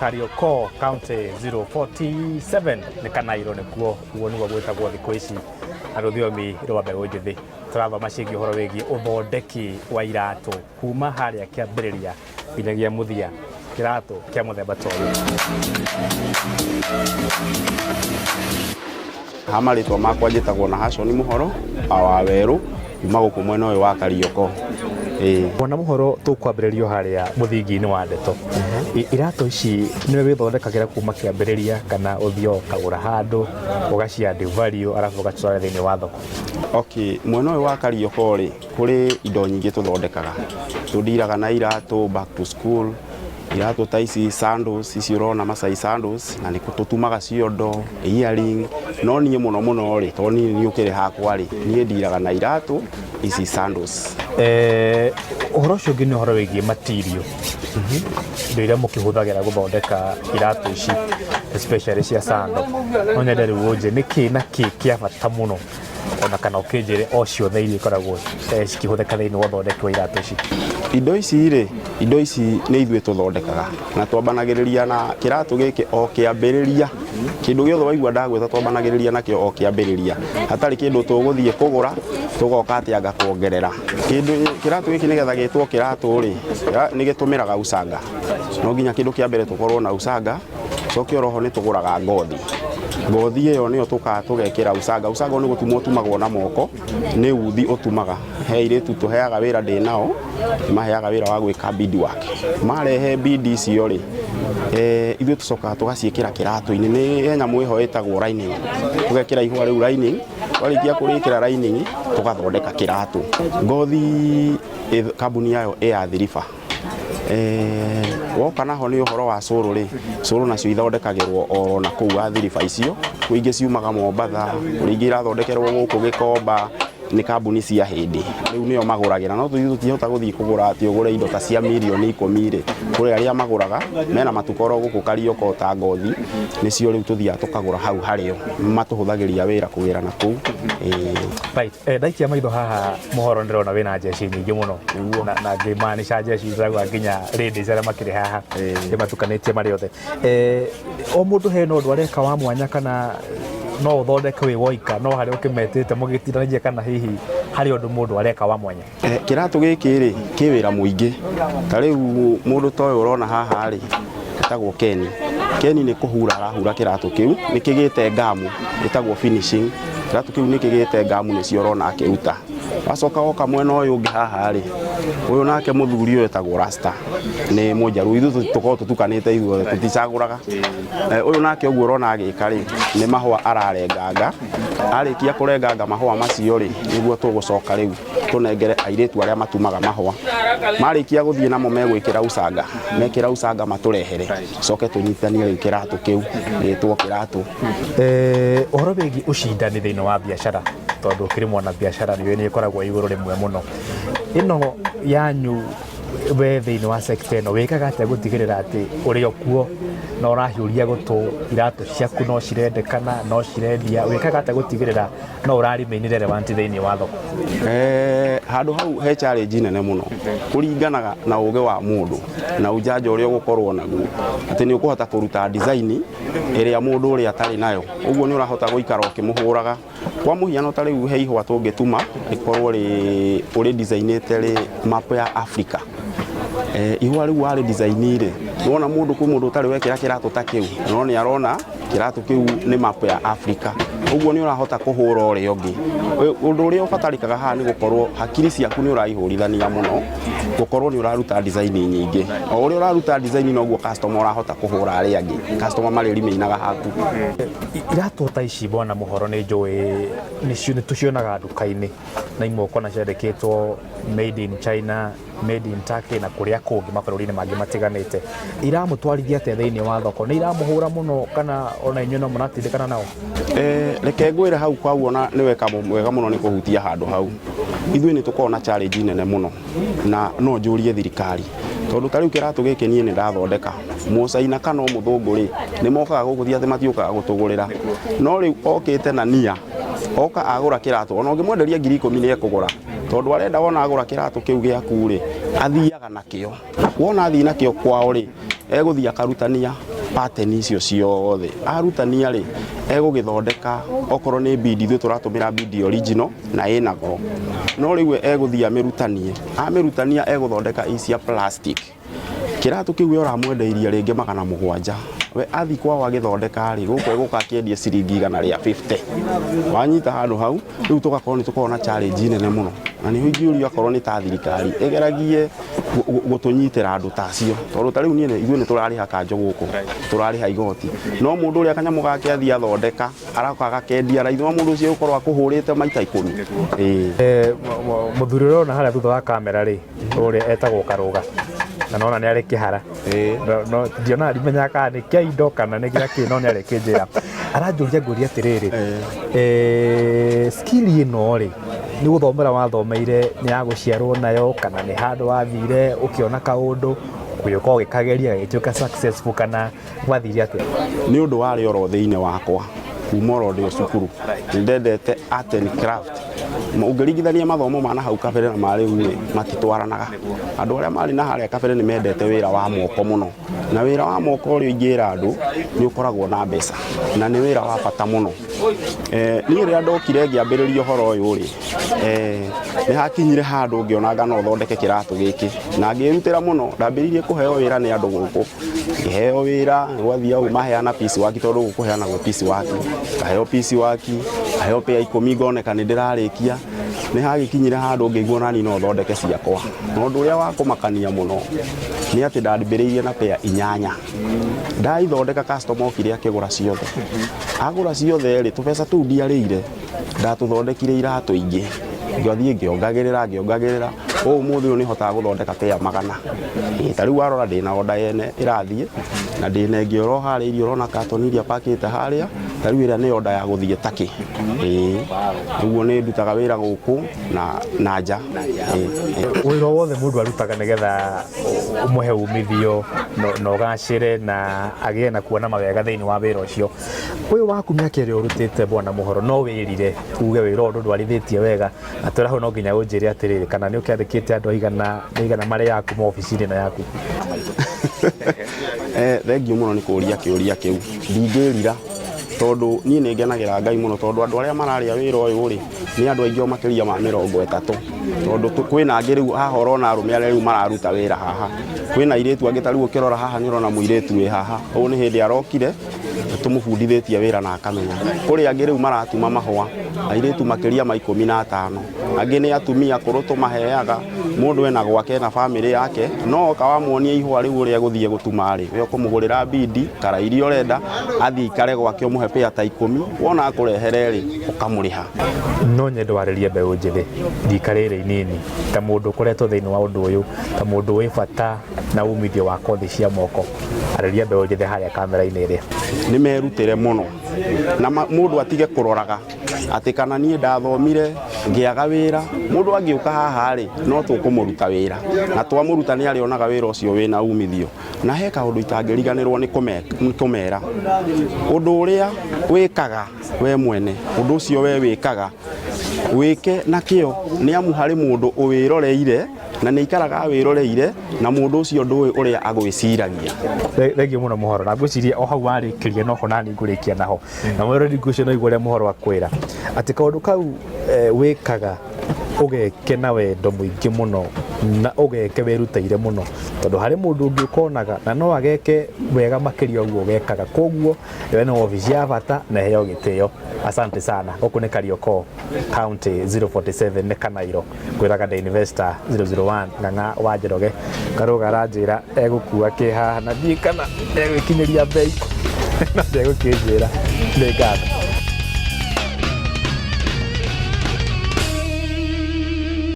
Kariokor County 047 nĩ Kanairo nĩkuo ũguo nĩguo gwĩtagwo thikũ ici na rũthiomi rwa mbeũ njĩthĩ. Tũrathoma ciĩgiĩ ũhoro wĩgiĩ ũthondeki wa iratũ kuma harĩa kĩambĩrĩria nginyagia mũthia, kĩratũ kĩa mũthemba ta ũyũ. Ha marĩtwa makwa njĩtagwo Nahashon Mũhoro wa Werũ kuma gũkũ mwena ũyũ wa Karioko. Ĩĩ. Bwana Mũhoro, tũkwambĩrĩria o harĩa mũthingi-inĩ wa ndeto. Iratũ ici nĩwe wĩthondekagĩra kuma kĩambĩrĩria kana ũthiaga ũkagũra handũ ũgaci add value arabu ũgacitwara thĩinĩ wa thoko? Okay, mwena ũyũ wa Karioko rĩ, kũrĩ indo nyingĩ tũthondekaga. Tũndiraga na iratũ back to school, iratũ ta ici sandals, ici ũrona Masai sandals, na nĩ tũtumaga ciondo, earring, no niĩ mũno mũno rĩ, tondũ niĩ nĩ ũkĩrĩ hakwa rĩ, niĩ ndiraga na iratũ ici sandals. Ũhoro ũcio ũngĩ nĩ ũhoro wĩgiĩ material, indo iria mũkĩhũthagĩra gũthondeka iratũ ici especially cia sandal. No nyende rĩu ũnjĩre nĩ kĩ na kĩ kĩa bata mũno ona kana ũkĩnjĩre o ciothe iria ikoragwo cikĩhũthĩka thĩinĩ wa ũthondeki wa iratũ ici. Indo ici rĩ, indo ici nĩ ithuĩ tũthondekaga na twambanagĩrĩria na kĩratũ gĩkĩ o kĩambĩrĩria. Kĩndũ gĩothe waigua ndagwĩta twambanagĩrĩria nakĩo o kĩambĩrĩria. Hatarĩ kĩndũ tũgũthiĩ kũgũra tũgoka atĩ anga kuongerera. Kĩndũ kĩratũ gĩkĩ nĩgetha gĩtwo kĩratũ rĩ, nĩ gĩtũmĩraga ucanga. No nginya kĩndũ kĩa mbere tũkorwo na ucanga, coke oroho nĩ tũgũraga ngothi. Ngothi ĩyo nĩyo tũkaga tũgekĩra ucanga. Ucanga nĩ gũtumwo ũtumagwo na moko, nĩ uthi ũtumaga. He airĩtu tũheaga wĩra ndĩ nao, maheaga wĩra wa gwĩka bead work. Marehe bead icio rĩ, ithuĩ tũcokaga tũgaciĩkĩra kĩratũ-inĩ. Nĩ he nyamũ ĩho ĩtagwo lining. Tũgekĩra ihũa rĩu lining, twarĩkia kũrĩkĩra lining, tũgathondeka kĩratũ. Ngothi kambuni yayo ĩ Athi River. Woka naho nĩ ũhoro wa cũrũ rĩ, cũrũ nacio ithondekagĩrwo oro na kũu Athi River icio, kwĩ ingĩ ciumaga Mombatha, kũrĩ ingĩ irathondekerwo gũkũ Gĩkomba, nĩ kambuni cia Hindi. Rĩu nĩo magũragĩra, no ithuĩ tũtingĩhota gũthiĩ kũgũra atĩ ũgũre indo ta cia mirioni ikũmi rĩ, kũrĩ arĩa magũraga, mena matuka oro gũkũ Karioko ta ngothi, nĩcio rĩu tũthiaga tũkagũra hau harĩo, matũhũthagĩria wĩra kũgĩra na kũu. Right. Ndaikia maitho haha Mũhoro ndĩrona wĩna njeci nyingĩ mũno na ngĩmaanisha njeci ndĩrauga nginya ladies arĩa makĩrĩ haha ndĩmatukanĩtie marĩ othe. O mũndũ hena ũndũ areka wa mwanya kana no ũthondeke wĩ woika no harĩa ũkĩmetĩte mũgĩtindanĩria kana hihi harĩ ũndũ mũndũ areka wa mwanya? Kĩratũ gĩkĩ rĩ, kĩ wĩra mũingĩ. Ta rĩu mũndũ ta ũyũ ũrona haha rĩ, etagwo Ken. Ken nĩ kũhura arahura kĩratũ kĩu, nĩ kĩgĩte ngamu ĩtagwo finishing. Kĩratũ kĩu nĩ kĩgĩte ngamu nĩcio ũrona akĩruta. Wacoka woka mwena ũyũ ũngĩ haha rĩ, ũyũ nake mũthuri ũyũ etagwo Rasta, nĩ mũnjaruo. Ithuĩ tũkoragwo tũtukanĩte ithuothe, tũticagũraga. Ũyũ nake ũguo ũrona agĩka rĩ, nĩ mahũa ararenganga. Arĩkia kũrenganga mahũa macio rĩ, nĩguo tũgũcoka rĩu tũnengere airĩtu arĩa matumaga mahũa. Marĩkia gũthiĩ namo megwĩkĩra ucanga, mekĩra ucanga matũrehere, coke tũnyitithanie rĩu kĩratũ kĩu gĩtwo kĩratũ. Ũhoro wĩgiĩ ũcindani thĩinĩ wa biacara, tondũ ũkĩrĩ mwana biacara nĩ ũĩ nĩ ĩkoragwo igũrũ rĩmwe mũno. Ĩno yanyu we thĩinĩ wa sector ĩno wĩkaga atĩa gũtigĩrĩra atĩ ũrĩ o kuo na ũrahiũria gũtũ, iratũ ciaku no cirendekana, no cirendia, wĩkaga atĩa gũtigĩrĩra no ũra remain relevant thĩinĩ wa thoko? Handũ hau he challenge nene mũno, kũringanaga na ũgĩ wa mũndũ na ujanja ũrĩa ũgũkorwo naguo, atĩ nĩ ũkũhota kũruta design ĩrĩa mũndũ ũrĩa atarĩ nayo, ũguo nĩ ũrahota gũikara ũkĩmũhũraga. Kwa mũhiano ta rĩu he ihũa tũngĩtuma rĩkorwo rĩ ũrĩ designĩte rĩ map ya Africa. Ihũa rĩu warĩ design rĩ, wona mũndũ kwĩ mũndũ ũtarĩ wekĩra kĩratũ ta kĩu, no nĩ arona kĩratũ kĩu nĩ map ya Africa. Ũguo nĩ ũrahota kũhũra ũrĩa ũngĩ. Ũndũ ũrĩa ũbatarĩkaga haha nĩ gũkorwo hakiri ciaku nĩ ũraihũrithania mũno, gũkorwo nĩ ũraruta design nyingĩ. O ũrĩa ũraruta design noguo customer ũrahota kũhũra arĩa angĩ. Customer marĩ remainaga haku. Iratũ ta ici bwana Mũhoro nĩ njũĩ nĩ tũcionaga nduka-inĩ na imwe ũkona ciandĩkĩtwo made in China, made in Turkey na kũrĩa kũngĩ mabũrũri-inĩ mangĩ matiganĩte. Iramũtwarithia atĩa thĩinĩ wa thoko? Nĩ iramũhũra mũno kana ona inyuĩ no mũratindĩkana nao? Reke ngwĩre hau kwauona nĩ weka wega mũno nĩ kũhutia handũ hau. Ithuĩ nĩ tũkoragwo na challenge nene mũno na no njũrie thirikari tondũ ta rĩu kĩratũ gĩkĩ niĩ nĩ ndathondeka mũcaina kana o mũthũngũ rĩ nĩ mokaga gũkũ ti atĩ matiũkaga gũtũgũrĩra no rĩu okĩte na nia oka agũra kĩratũ ona ũngĩmwenderia 10,000 nĩ ekũgũra tondũ arenda wona agũra kĩratũ kĩu gĩaku rĩ athiaga nakĩo wona athiĩ nakĩo kwao rĩ egũthiĩ akarutania Pattern icio ciothe arutania rĩ, egũgĩthondeka okorwo nĩ bead, ithuĩ tũratũmĩra bead original na ĩna goro, no rĩu egũthiĩ amĩrutanie, amĩrutania egũthondeka i cia plastic. Kĩratũ kĩu we ũramwendeirie rĩngĩ 700, we athi kwao agĩthondeka rĩ, gũkũ egũka akĩendia ciringi 150. Wanyita handũ hau rĩu tũgakorwo nĩ tũkoragwo na challenge nene mũno, na nĩho ingĩũrio akorwo nĩ ta thirikari ĩgeragie gũtũnyitĩra andũ ta acio, tondũ ta rĩu niĩ ithuĩ nĩ tũrarĩha kanjo gũkũ, tũrarĩha igoti, no mũndũ ũrĩa kanyamũ gake athiĩ athondeka aroka agakendia raithi, no mũndũ ũcio ũkorwo akũhũrĩte maita 10. Ĩĩ. Mũthuri ũrĩa ũrona harĩa thutha wa kamera rĩ, ũrĩa etagwo Karũga, na nona nĩ arĩ kĩhara. No ndionaga ndimenyaga kana nĩ kĩa indo kana nĩ gĩa kĩ, no nĩ arĩ kĩnjĩra aranjũria ngũria atĩrĩrĩ, skill ĩno rĩ, nĩ gũthomera wathomeire, nĩ ya gũciarwo nayo, kana nĩ handũ wathire ũkĩona kaũndũ ũgĩũka ũgĩkageria gagĩtuĩka successful, kana gwathire atĩa? Nĩ ũndũ warĩ oro thĩinĩ wakwa kuma oro ndĩ o cukuru, nĩ ndendete art and craft. Ũngĩringithania mathomo ma na hau kabere na ma rĩu rĩ, matitwaranaga. Andũ arĩa marĩ na harĩa kabere nĩ mendete wĩra wa moko mũno, na wĩra wa moko ũrĩa ingĩra andũ nĩ ũkoragwo na mbeca na nĩ wĩra wa bata mũno. Niĩ rĩrĩa ndokire ngĩambĩrĩria ũhoro ũyũ rĩ, nĩ hakinyire handũ ngĩona no thondeke kĩratũ gĩkĩ na ngĩrutĩra mũno. Ndambĩrĩirie kũheo wĩra nĩ andũ gũkũ, ngĩheo wĩra gwathiĩ ũguo maheana piece work, tondũ gũkũ kũheanagwo piece work, ngaheo piece work, ngaheo pair 10, ngoneka nĩ ndĩrarĩkia. Nĩ hagĩkinyire handũ ngĩigua nani no thondeke ciakwa, na ũndũ ũrĩa wa kũmakania mũno nĩ atĩ ndambĩrĩirie na pair 8, ndaithondeka, customer okire akĩgũra ciothe. Agũra ciothe rĩ, tũbeca tũu ndiarĩire, ndatũthondekire iratũ ingĩ, ngĩthiĩ ngĩongagĩrĩra ngĩongagĩrĩra, ũmũthĩ ũyũ nĩhotaga gũthondeka pair 100. Ĩĩ, ta rĩu warora ndĩna order yene ĩrathiĩ, na ndĩna ĩngĩ oro harĩirie, ũrona katoni iria pakĩte harĩa, ta rĩu ĩrĩa nĩ order ya gũthiĩ Turkey. Ĩĩ, ũguo nĩ ndutaga wĩra gũkũ na nja. Ĩĩ. Wĩra wothe mũndũ arutaga nĩgetha ũmũhe umithio na ũgacĩre na agĩe na kuona mawega thĩinĩ wa wĩra ũcio ũyũ waku, mĩaka ĩrĩa ũrutĩte, bwana Mũhoro, no wĩrire uge wĩra ũyũ ndũndwarithĩtie wega, na twĩra hau no nginya ũnjĩre atĩrĩrĩ, kana nĩ ũkĩandĩkĩte andũ aigana aigana marĩ yaku maobici-inĩ ĩno yaku? Thengiũ mũno nĩ kũria kĩũria kĩu. Ndingĩrira tondũ niĩ nĩ ngenagĩra Ngai mũno, tondũ andũ arĩa mararĩa wĩra ũyũ rĩ, nĩ andũ aingĩ o makĩria ma 30, tondũ kwĩna angĩ rĩu haha ũrona arũme arĩa rĩu mararuta wĩra haha, kwĩna airĩtu angĩ. Ta rĩu ũkĩrora haha nĩ ũrona mũirĩtu wĩ haha ũũ, nĩ hĩndĩ arokire tũmũbundithĩtie wĩra na akamenya. Kũrĩ angĩ rĩu maratuma mahũa, airĩtu makĩria ma 15, angĩ nĩ atumia akũrũ tũmaheaga. Mũndũ ena gwake na bamĩrĩ yake, no oka wamuonia ihũa rĩu ũrĩa egũthiĩ gũtuma rĩ, we ũkũmũgũrĩra bead kara iria ũrenda, athiĩ ikare gwake, ũmũhe pair ta 10, wona akũrehere rĩ, ũkamũrĩha. No nyende warĩrie mbeũ njĩthĩ rika rĩrĩ inini, ta mũndũ ũkoretwo thĩinĩ wa ũndũ ũyũ, ta mũndũ wĩ bata na umithio wa kothi cia moko, arĩria mbeũ njĩthĩ harĩa kamera-inĩ ĩrĩa. Nĩ merutĩre mũno na mũndũ atige kũroraga atĩ kana niĩ ndathomire ngĩaga wĩra. Mũndũ angĩũka haha rĩ, no tũkũmũruta wĩra, na twamũruta nĩ arĩonaga wĩra ũcio wĩna umithio. Na he kaũndũ itangĩriganĩrwo nĩ kũmera, ũndũ ũrĩa wĩkaga we mwene, ũndũ ũcio we wĩkaga, wĩke na kĩo, nĩ amu harĩ mũndũ ũwĩroreire na nĩ ikaraga awĩroreire, na mũndũ ũcio ndũĩ ũrĩa agwĩciragia. Thengiũ mũno Mũhoro, na ngwĩciria o hau warĩkĩria noho nani ngũrĩkia naho, na mwĩrori ngwĩciria no igua ũrĩa Mũhoro akwĩra atĩ kaũndũ kau wĩkaga ũgeke na wendo mũingĩ mũno na ũgeke wĩrutĩire mũno, tondũ harĩ mũndũ ũngĩ ũkonaga na no ageke wega makĩria ũguo ũgekaga. Koguo ĩyo nĩ wabici ya bata na ĩheo gĩtĩo. Asante sana. Gũkũ nĩ Kariokor, County 047 nĩ Kanairo, ngwĩraga the investor 001 Ng'ang'a wa Njoroge. Karũga aranjĩra egũkua kĩ haha na ndiĩ kana egwĩkinyĩria mbei, no ndegũkĩnjĩra. Nĩ ngatho.